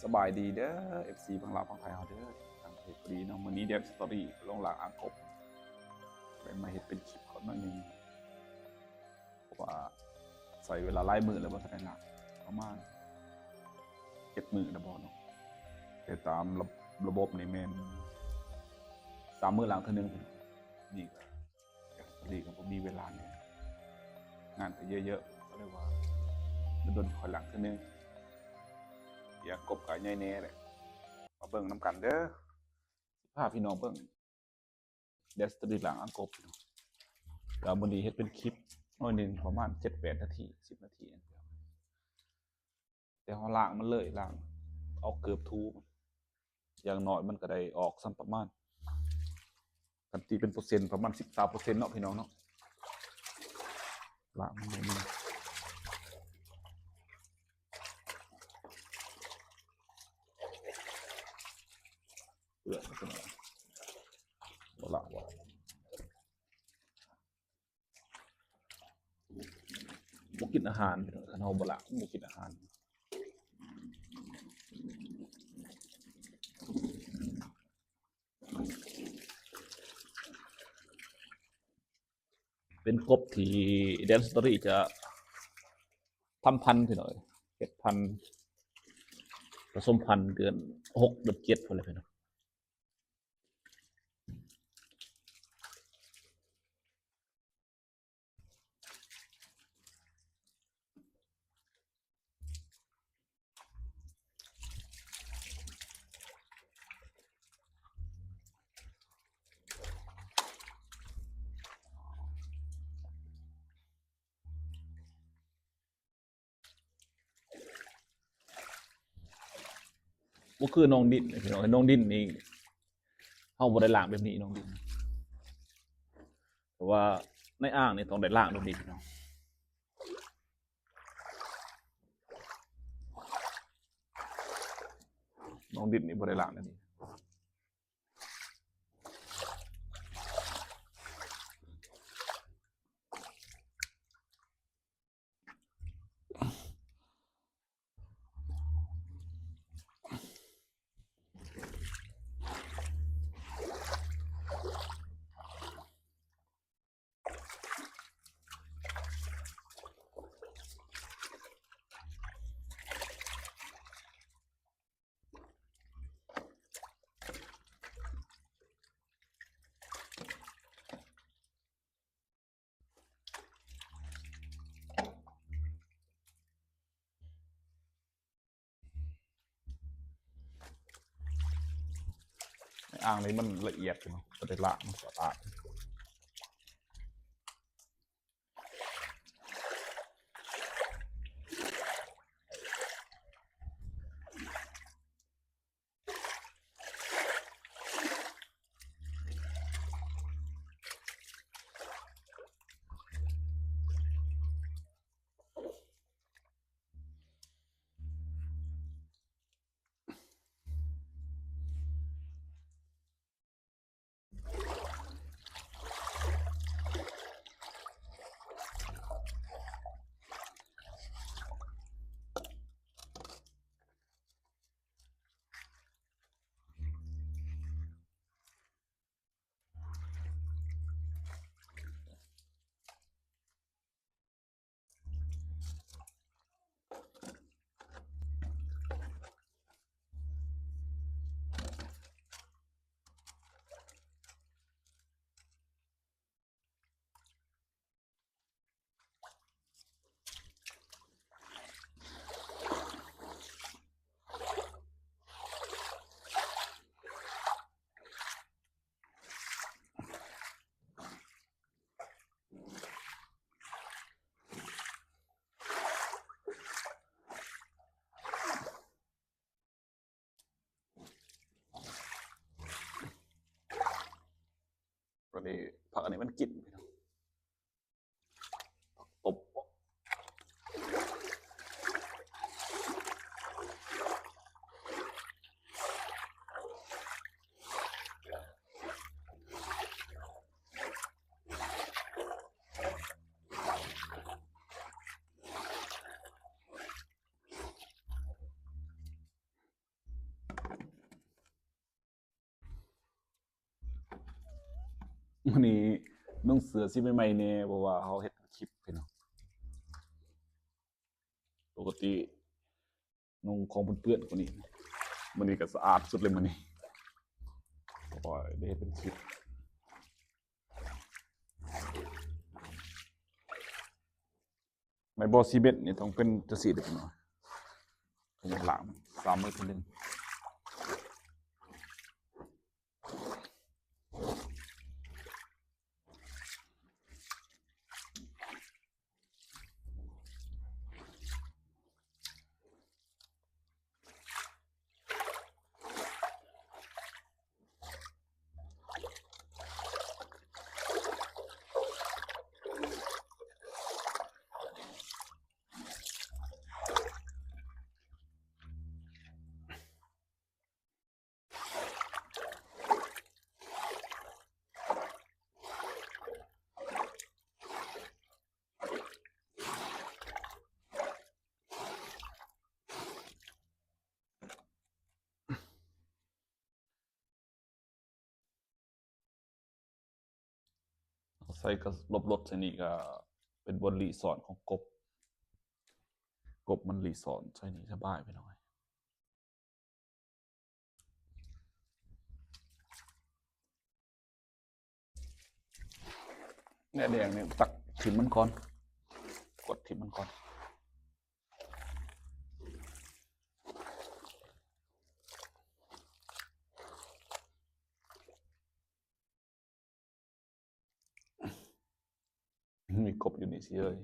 ສະບາຍດີເດີ ເອັຟຊີ ຝັ່ງລາວຝັ່ງໄທເຮົາເດີ ທາງເພຈພໍດີເນາະ. ມື້ນີ້ Dance Story ລົງລ້າງອ່າງກົບ ໄດ້ມາເຮັດເປັນຄລິບກ່ອນໜ້ອຍໜຶ່ງ ເພາະວ່າໃຊ້ເວລາຫຼາຍມື້ແລ້ວບໍ່ທັນໄດ້ລ້າງ ປະມານເຈັດມື້ແລ້ວບໍ່ເນາະ. ແຕ່ຕາມລະ ລະບົບນີ້ແມ່ນສາມມື້ລ້າງເທື່ອໜຶ່ງ. ນີ້ກໍ Dance Story ກໍບໍ່ມີເວລາແດ່ ງານກໍເຍອະໆ ກໍເລີຍວ່າດົນໆຄ່ອຍລ້າງເທື່ອໜຶ່ງ. ອ່າງກົບກໍໃຫຍ່ແດ່ແຫຼະ ມາເບິ່ງນຳກັນເດີ. ຊິພາພີ່ນ້ອງເບິ່ງ Dance Story ລ້າງອ່າງກົບ. ແລ້ວມື້ນີ້ເຮັດເປັນຄລິບໜ້ອຍໜຶ່ງ ປະມານເຈັດແປດນາທີ ສິບນາທີ ແຕ່ເຮົາລ້າງມັນເລີຍ ລ້າງເອົາເກີບຖູ ຢ່າງໜ້ອຍມັນກໍໄດ້ອອກສ່ຳປະມານ ຄັນຕີເປັນເປີເຊັນ ປະມານສິບ ຊາວເປີເຊັນເນາະ ພີ່ນ້ອງເນາະ. ລ້າງມັນໜ້ອຍໜຶ່ງ ເປື້ອນ ບໍ່ລ້າງ ບໍ່ລ້າງ ບໍ່ກິນອາຫານ ຄັນເຮົາບໍ່ລ້າງ ບໍ່ກິນອາຫານ. ເປັນກົບທີ່ Dance Story ຈະທຳພັນພີ່ນ້ອງ ເຮັດພັນ ປະສົມພັນເດືອນຫົກເດືອນເຈັດພຸ້ນແຫຼະພີ່ນ້ອງ. ບໍ່ຄືໜອງດິນພີ່ນ້ອງ ໜອງດິນນີ້ເຮົາບໍ່ໄດ້ລ້າງແບບນີ້ ໜອງດິນ ເພາະວ່າໃນອ່າງນີ້ຕ້ອງໄດ້ລ້າງແບບນີ້ພີ່ນ້ອງ. ໜອງດິນນີ້ບໍ່ໄດ້ລ້າງແບບນີ້. ອ່າງນີ້ມັນລະອຽດເນາະ ບໍ່ໄດ້ລ້າງ ມັນສະອາດ. ອັນນີ້ ຜັກອັນນີ້ມັນກິນ ກົບ. ມື້ນີ້ນຸ່ງເສື້ອສີໃໝ່ໆແດ່ ເພາະວ່າເຮົາເຮັດຄລິບພີ່ນ້ອງ. ປົກກະຕິນຸ່ງຂອງເປື້ອນໆກວ່ານີ້ ມື້ນີ້ກໍສະອາດສຸດເລີຍມື້ນີ້ ໂອ້ຍ ໄດ້ເຮັດເປັນຄລິບ. ໃນບໍ່ຊີເມັດນີ້ຕ້ອງເປັນຈັ່ງຊີ້ເດ້ພີ່ນ້ອງ ຕ້ອງລ້າງສາມມື້ເທື່ອໜຶ່ງ. ໃສ່ກະ ຫຼົບໆ ໃສ່ນີ້ກະເປັນບ່ອນລີ້ສອນຂອງກົບ ກົບມັນລີ້ສອນໃສ່ນີ້ສະບາຍພີ່ນ້ອງ. ແໜແດງນີ້ຕັກຖິ້ມມັນກ່ອນ ກວດຖິ້ມມັນກ່ອນ. ມີກົບຢູ່ນີ້ຊິເອີຍ.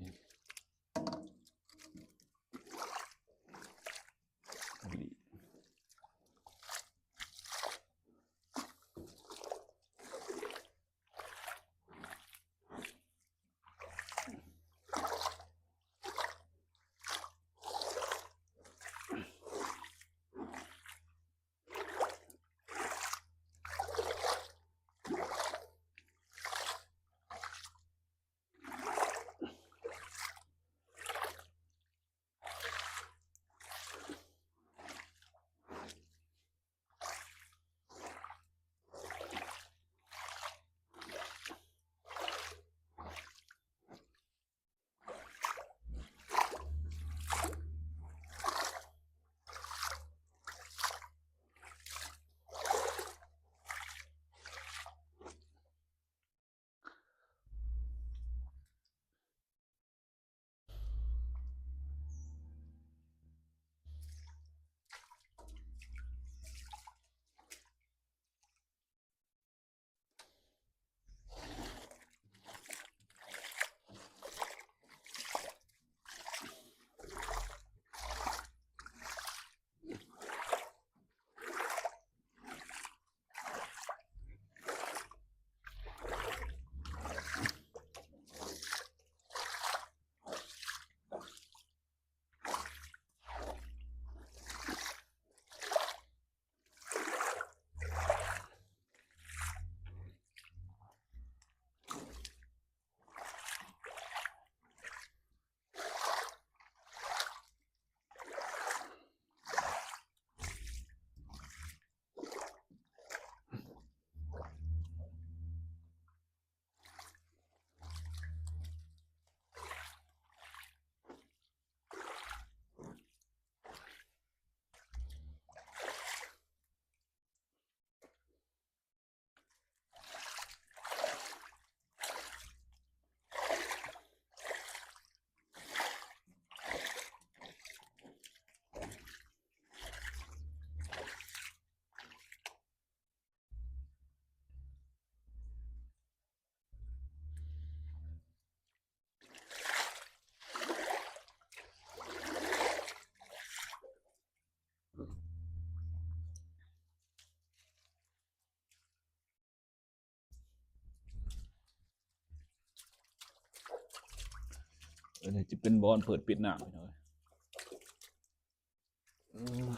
ອັນນີ້ຈະເປັນບ່ອນເປີດປິດນ້ຳ ພີ່ນ້ອງເອີຍ. ອືມ.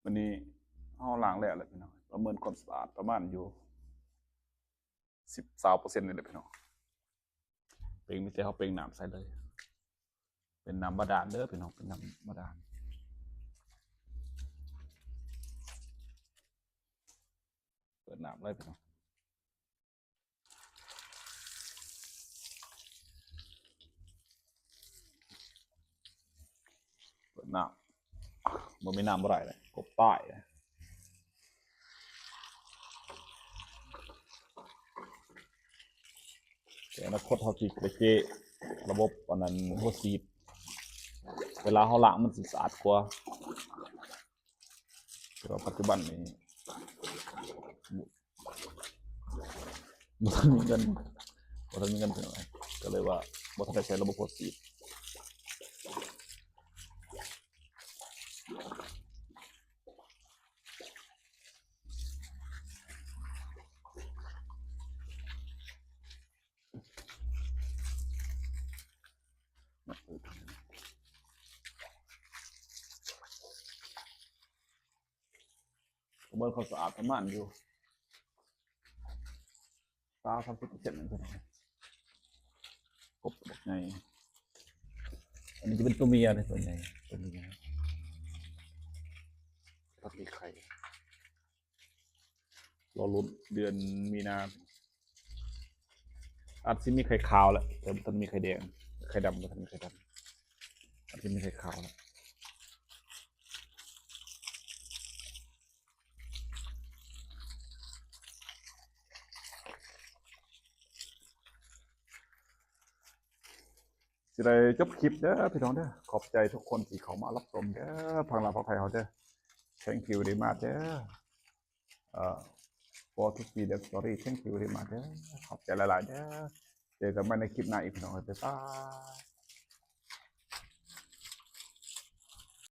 ອັນນີ້ເຮົາລ້າງແລ້ວແຫຼະພີ່ນ້ອງ ປະເມີນຄວາມສະອາດປະມານຢູ່ສິບ ຊາວເປີເຊັນນີ້ແຫຼະພີ່ນ້ອງ. ເປັ່ງ ມີແຕ່ເຮົາເປັ່ງນ້ຳໃສ່ເລີຍ ເປັນນ້ຳບາດານເດີພີ່ນ້ອງ ເປັນນ້ຳບາດານ. ເປີດນ້ຳເລີຍພີ່ນ້ອງ ເປີດນ້ຳ ບໍ່ມີນ້ຳບໍ່ໄດ້ເລີຍ ກົບຕາຍເລີຍ. ແຕ່ອະນາຄົດເຮົາຊິໄປເຈະລະບົບອັນນັ້ນ ຫົວສີດ ເວລາເຮົາລ້າງມັນຊິສະອາດກວ່າ. ແຕ່ວ່າປັດຈຸບັນນີ້ ບໍ່ທັນມີເງິນ ບໍ່ທັນມີເງິນເທົ່າໃດ ກໍເລີຍວ່າບໍ່ທັນໄດ້ໃຊ້ລະບົບຫົວສີດ. ປະເມີນຄວາມສະອາດປະມານຢູ່ຊາວ ສາມສິບເປີເຊັນນັ້ນພີ່ນ້ອງ. ກົບບັກໃຫຍ່ ອັນນີ້ຈະເປັນຕົວເມຍເດ້ ຕົວໃຫຍ່ ຕົວເມຍ ທັນມີໄຂ່ ລໍລຸ້ນເດືອນມີນາ ອາດຊິມີໄຂ່ຂາວແຫຼະ ແຕ່ບໍ່ທັນມີໄຂ່ແດງ ໄຂ່ດຳ ບໍ່ທັນມີໄຂ່ດຳ ອາດຊິມີໄຂ່ຂາວແຫຼະ. ຊິໄດ້ຈົບຄລິບເດີພີ່ນ້ອງເດີ ຂອບໃຈທຸກຄົນທີ່ເຂົ້າມາຮັບຊົມເດີ ຝັ່ງລາວຝັ່ງໄທເຮົາເດີ. Thank you very much ເດີ ເອີ for to see the story. Thank you very much ເດີ ຂອບໃຈຫຼາຍໆເດີ. ເຈີກັນໃໝ່ໃນຄລິບໜ້າອີກພີ່ນ້ອງເອີຍ ບາຍບາຍ.